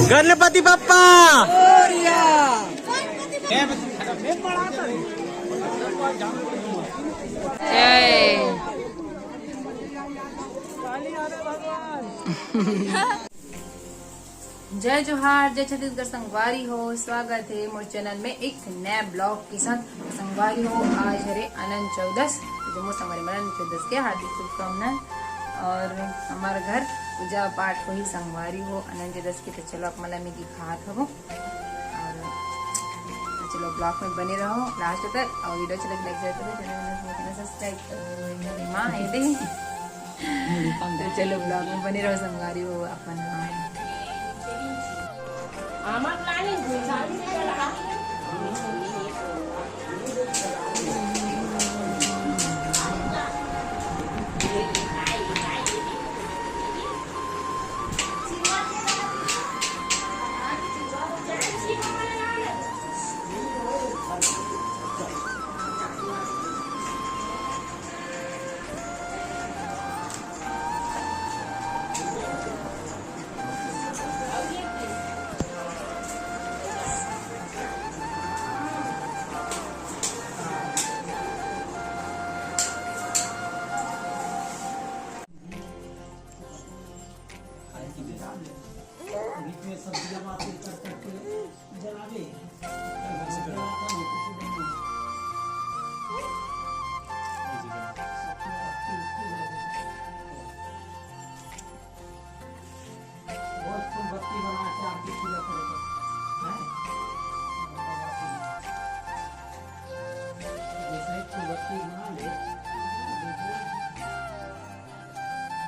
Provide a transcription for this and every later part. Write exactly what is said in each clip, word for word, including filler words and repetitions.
गणपति बप्पा। जय। जय जोहार, जय छत्तीसगढ़ संगवारी हो, स्वागत हे मोर चैनल में एक नया ब्लॉग के साथ। संगवारी हो, आज हरे अनंत चौदस, तो जम्मो संगवारी मन अनंत चौदस के हार्दिक शुभकामना। और हमार घर पूजा पाठ होही संगवारी हो अनंत चौदस के, तो चलो आप मन ला मैं दिखात हवो। और तो चलो ब्लॉग में बने रहो लास्ट तक, और वीडियो अच्छा लगे लाइक शेयर करो, चैनल में नए हो तो सब्सक्राइब करो। माँ है दे। तो चलो ब्लॉग में बने रहो संगवारी हो अपन।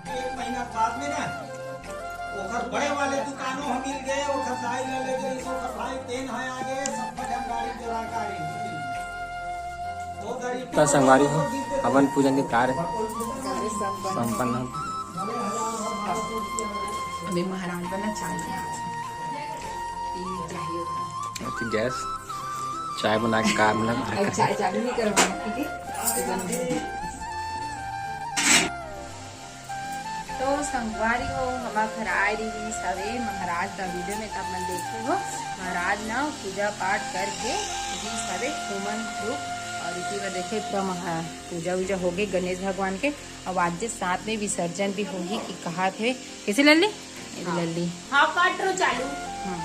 एक महीना बाद में ना, ओकर बड़े वाले दुकानों ह मिल गए, ओकर दाई ला ले गए, ओकर भाई तेन ह आगे, सब जन गाड़ी चला गाड़ी। त संगवारी हो, अपन पूजन के कार्य संपन्न हो। अभी महाराज बना चाय बना। अति गैस चाय बना के काम लगा। चाय चालू नहीं कर। तो संगवारी हो, हमार घर आए रही सवे महाराज का वीडियो में, तब मन देखे हो महाराज ना पूजा पाठ करके जी सवे हुमन धूप। और इसी बार देखे पूरा महा-, पूजा वूजा हो गई गणेश भगवान के। अब आज जे साथ में विसर्जन भी होही कि कहा थे, कैसे लल्ली? ये हाँ। लल्ली। हाँ, काट रो चालू। हाँ,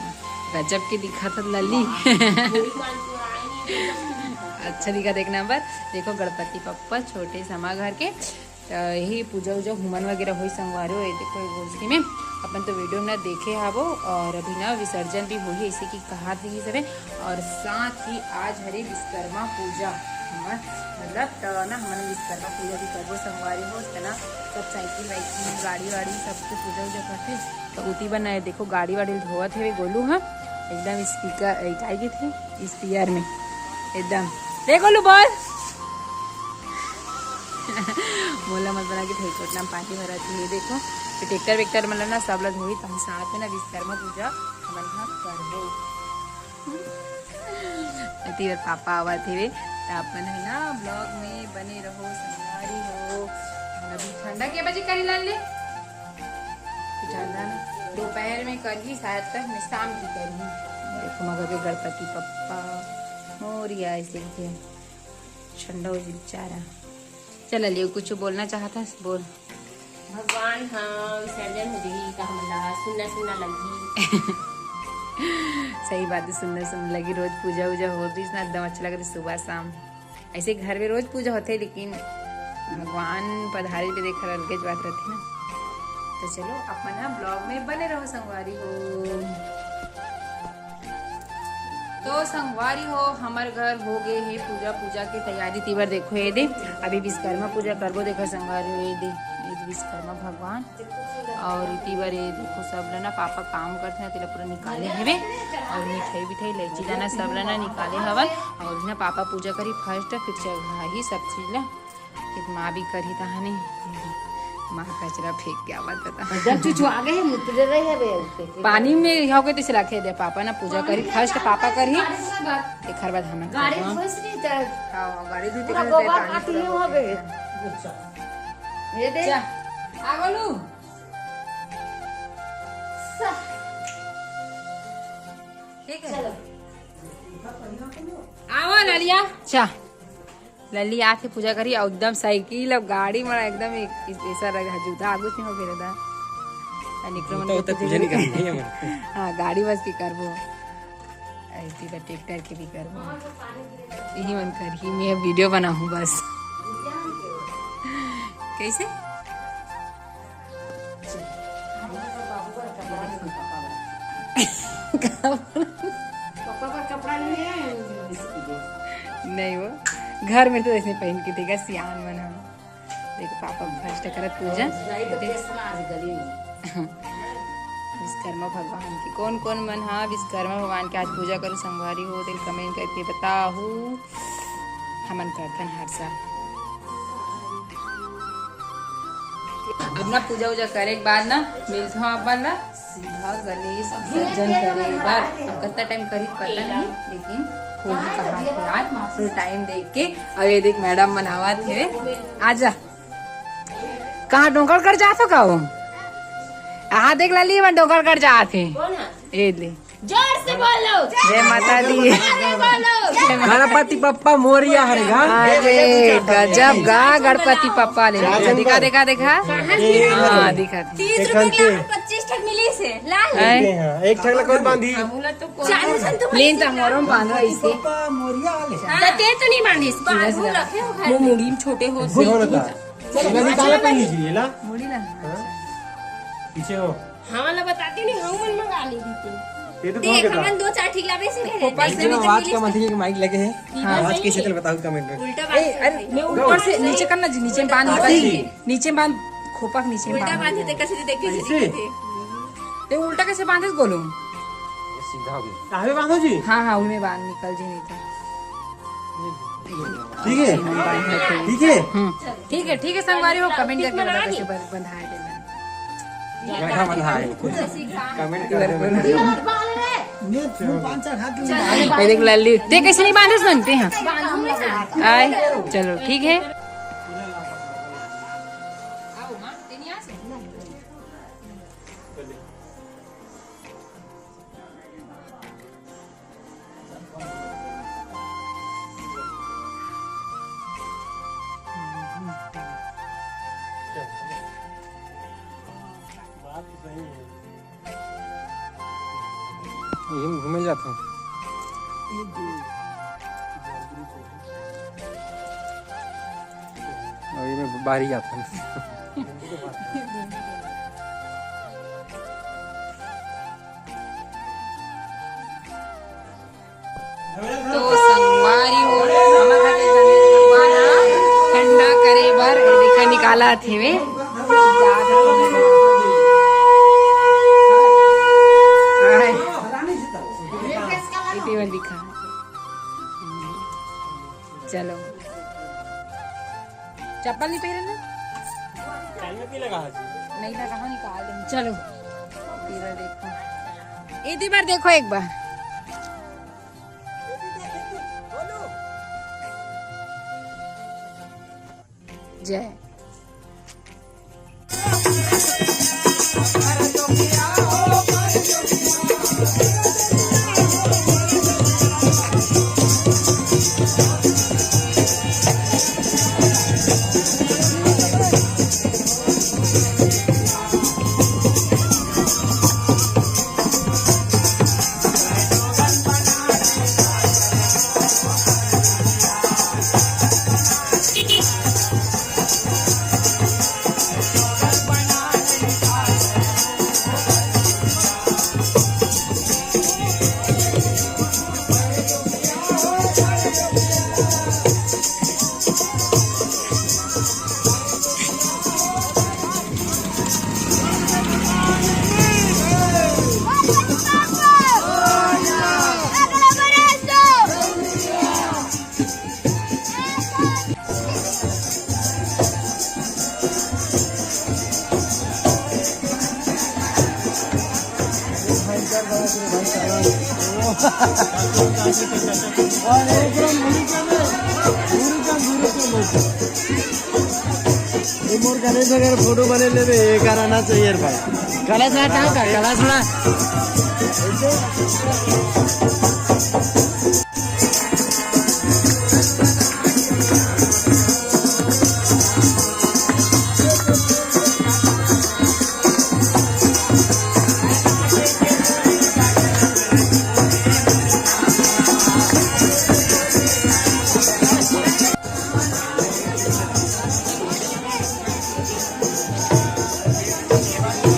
गजब के दिखा था लल्ली। अच्छा दिखा, देखना पर देखो गणपति पप्पा छोटे समा घर के। त यही पूजा उजा हुमन वगैरह होई संगवारी हो, ये देखो ये गोष्ठी में अपन तो वीडियो ना देखे हावो। और अभी ना विसर्जन भी होही, इसी की कहा थी सभी। और साथ ही आज हरे विश्वकर्मा पूजा, हमर मतलब त ना हमन विश्वकर्मा पूजा भी करबो संगवारी हो, त ना सब साइकिल वाइकिल गाड़ी वाड़ी सबके पूजा उजा करथे। तो उती बनाए देखो गाड़ी वाड़ी धोवत हे गोलू ह, एकदम स्पीकर ए, काय के थे स्पीयर में एकदम। देखो लू बोल। मोला मत बना के फेंको, इतना पानी भरा थी। ये देखो, तो ट्रैक्टर वेक्टर मतलब ना सब ला धोई, तब साथ में ना विश्वकर्मा पूजा हमन हा करबो। अति बार पापा आवत हे, तो आप मन है ना ब्लॉग में बने रहो, संगवारी हो। अभी ठंडा के बजे करी लान ले? ठंडा ना, दोपहर में करही, शायद तक में शाम की करही। देखो मगर के गणपति पप्पा मोरिया ऐसे के ठंडा हो जी बेचारा। चल अलियो कुछ बोलना चाहत हस, बोल। भगवान हाँ विसर्जन हो जाही, का हमला सुन्ना सुन्ना लगही। सही बात है, सुन्ना सुन्ना लगी। रोज पूजा उजा होत रहिस ना, एकदम अच्छा लगत रहिस सुबह शाम। ऐसे घर में रोज पूजा होथे, लेकिन भगवान पधारे भी देख अलगे बात रहथे ना। तो चलो अपन ना ब्लॉग में बने रहो संगवारी हो। तो संगवारी हो, हमर घर हो गए हे पूजा, पूजा के तैयारी। तीबर देखो ये दे, अभी विश्वकर्मा पूजा करबो। देखो संगवारी हो, ये दे, ये दे विश्वकर्मा भगवान। और इती बार ये देखो सब ला ना पापा काम करथे ना, तेला पूरा निकाले हेवे। और मिठाई विठाई इलायची दाना सब ला ना निकाले हवन। और ना पापा पूजा करी फर्स्ट, फिर चढ़ाही सब चीज ला। फिर माँ भी करी तहाने, माँ कचरा फेंक के आवत बता। एकदम चुचुआ गए, मुतरे रहे हवे उसके। पानी में हो गए तो इसे रखे दे पापा ना पूजा करी फर्स्ट, पापा करी। एकर बाद हम गाड़ी धोइस नहीं त हाँ, गाड़ी धोते पूरा करते गोबर पानी काटी पूरा हो गए। ये दे। जा। आ गोलू। सा। ठीक है। चलो। आवा ललिया। चा। ललिया आथे पूजा करी अउ एकदम साइकिल अउ गाड़ी मन एकदम एक, एक, ऐसा रह जुदा आगू से हो गिरे दा। आ निकरो मन तो, के तो पूजा पूजा नहीं नहीं करनी है। हाँ, गाड़ी बस के करबो। ऐसी का ट्रैक्टर के भी करबो। यही मन करही, मैं वीडियो बनाहूँ बस। कैसे? नहीं वो घर में तो ऐसे पहन के देगा सियान मन हम। देखो पापा फर्स्ट करत पूजा। विश्वकर्मा भगवान की कौन कौन मन हा विश्वकर्मा भगवान के आज पूजा करू संगवारी हो तेल कमेंट करके बताहू। हमन करथन हर साल। अपना पूजा उजा करे के बाद ना मिलथों अपन ला सीधा गणेश विसर्जन करे बर। अब कत्ता टाइम करी पता नहीं, लेकिन होही कहाँ के आज फुल टाइम देख के। अउ ये देख मैडम मन आवत हे, आजा। कहाँ डोंगरगढ़ जात हो का हो? हाँ देख लली मन डोंगरगढ़ जात हे। ए ले। जोर से बोलो। जय माता दी। जोर से बोलो। गणपति बप्पा मोरिया हरे गा। अरे गजब गा गणपति पप्पा ले। देखा देखा देखा। हाँ दिखा। तीस रुपए के पच्चीस ठक मिली से लाल। हैं? एक ठक ला कौन बांधी? चालू सन तुम लेन त हमरो में बांधो ऐसे। पप्पा मोरिया वाले। हाँ, ते तो नहीं बांधिस, बांधू रखे हो घर में। मुड़ी में छोटे हो। चलो निकाला पहनी जी ला। मुड़ी ला। पीछे हो। हाँ वाला बताती नहीं, हम मन मंगा ली थी। ये तो देख, हम दो चार ठीक लावे से नहीं रहते। ऊपर से आवाज का मत है, माइक लगे है। हाँ। आवाज कैसे चल बताओ कमेंट में। उल्टा बात ए, अरे, मैं ऊपर से नीचे करना जी, नीचे बांध निकल जी। नीचे बांध, खोपा के नीचे उल्टा बांध। बांधे थे, कैसे देखे जी ऐसे? दिखे थे। ते उल्टा कैसे बांधे गोलू? ये सीधा भी। काहे बांधो जी? हाँ, हाँ, उनमें बांध निकल जी नहीं था। ठीक है? ठीक है? हम्म। ठीक है, ठीक है, संगवारी हो, कमेंट करके बता कैसे बन-, बंधाए देना। बैठा बंधाए। कमेंट कर देना। ये देख लल्ली, ते कैसे नहीं बांधे सुनते हैं? आए, चलो, ठीक है। यही में घूमे जात हूँ। और ये में बाहरी जात हूँ। तो संगवारी हो, हमर घर के गणेश भगवान ह ठंडा करे बर देखा निकाला थे वे। आय। इति वन दिखा। चलो। चप्पल नहीं पहरे ना? कान में की लगा है जी? नहीं लगा, हाँ, निकाल देंगे। चलो। इधर देखो। इधर बार देखो एक बार। जय। और एक बार मुड़ी के में, मुड़ी का, मुड़ी के में। मोर गणेश वगैरह फोटो बने लेबे, एकर आना चाहिए रे भाई। कलश ला चाहो का? कलश ला।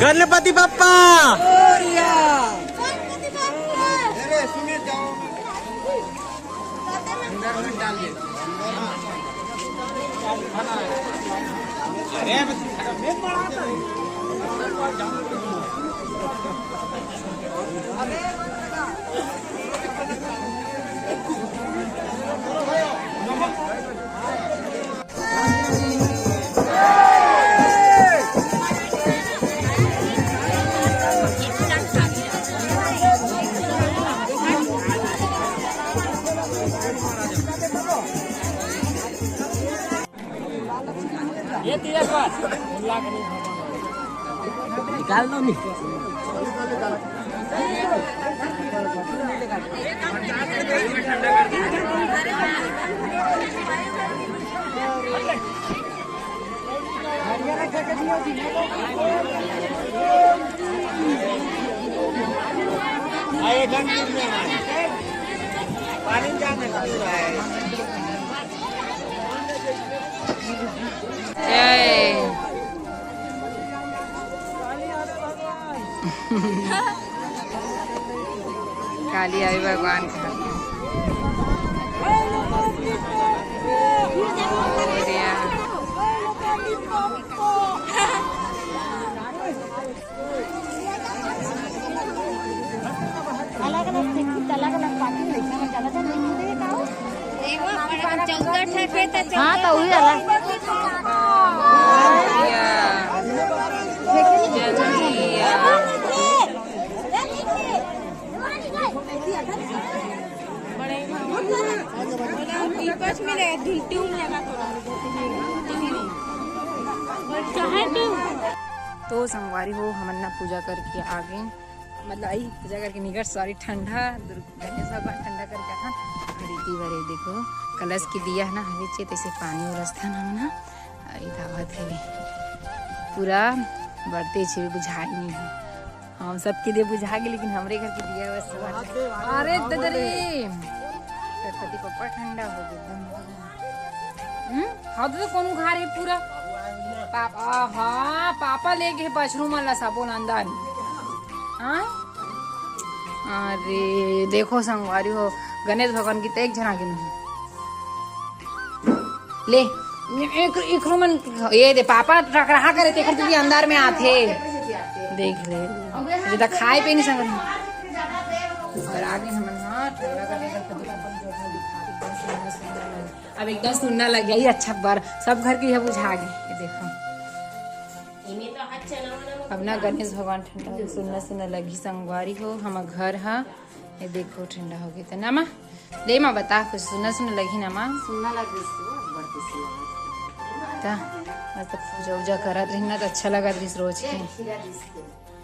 गणपति बप्पा। ये तीन बार निकाल दो नहीं। जय। काली आई भगवान का। अलग अलग फेंकी, अलग अलग पार्टी लइका मन ज्यादा झन नहीं मिले का हो? एगो अपन चौदह ठे पे त हाँ, तो उही वाला। दीपक मिले, धुलटी उम लगा तो। चाहे तू। तो संगवारी हो, हमन ना पूजा करके आ गए, मतलब आई पूजा करके निकट, सॉरी, ठंडा दुर्गा गणेश भगवान ठंडा करके था। और इति बार ये देखो, कलश के दिया है ना, हवे चे तैसे पानी उरस था ना, ना, आई धावत है पूरा बरते छे बुझाई नहीं है। हाँ, सबके लिए बुझा गए, लेकिन हमरे घर के दिया बस। अरे ददरी, गणपति पप्पा ठंडा हो गए एकदम। हम्म, हाँ तो कौन उघार है पूरा? पापा, हाँ, पापा ले गए बछरू मन ला सबो नंदन। हाँ? अरे देखो संगवारी हो, गणेश भगवान की तो एक झन आगे नहीं। ले, एक, एक मन, ये दे पापा टकराहा करे, तेकर तुझे अंदर में आथे। देख ले, ये तो खाए पे नहीं समझ। और आगे हमन, हाँ, ठंडा करने का तो अब एकदम सुन्ना लग गया, ये अच्छा बार सब घर के ये बुझा गए। ये देखो, अब ना गणेश भगवान ठंडा सुन्ना सुन्ना लगी संगवारी हो, हम घर हा। ये देखो ठंडा हो गया था ना माँ, ले माँ बता कुछ सुन्ना सुन्ना लगी ना माँ। सुन्ना लग रही है, बढ़ती सुन्ना लग रही है। ता, मतलब पूजा उजा करत रही ना तो अच्छा लगत रही रोज के।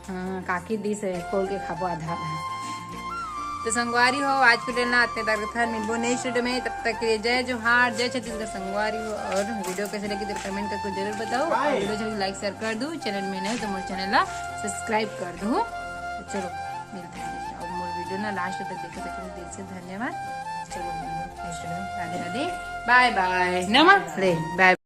हाँ, काकी दिस है, खोल के खाबो आधा आधा। तो संगवारी हो, आज के लिए ना अतने तक था, मिलबो नेक्स्ट वीडियो में। तब तक के लिए जय जोहार, जय छत्तीसगढ़ संगवारी हो। और वीडियो कैसे लगी तो कमेंट करके जरूर बताओ। और वीडियो अच्छा लगे लाइक शेयर कर दो, चैनल में नए हो तो मोर चैनल ला सब्सक्राइब कर दो। तो चलो मिलते हैं next। और मोर वीडियो ना लास्ट तक देखो, तो दिल से धन्यवाद। चलो नेक्स्ट वीडियो में राधे राधे, बाय बाय, नमस्ते, बाय।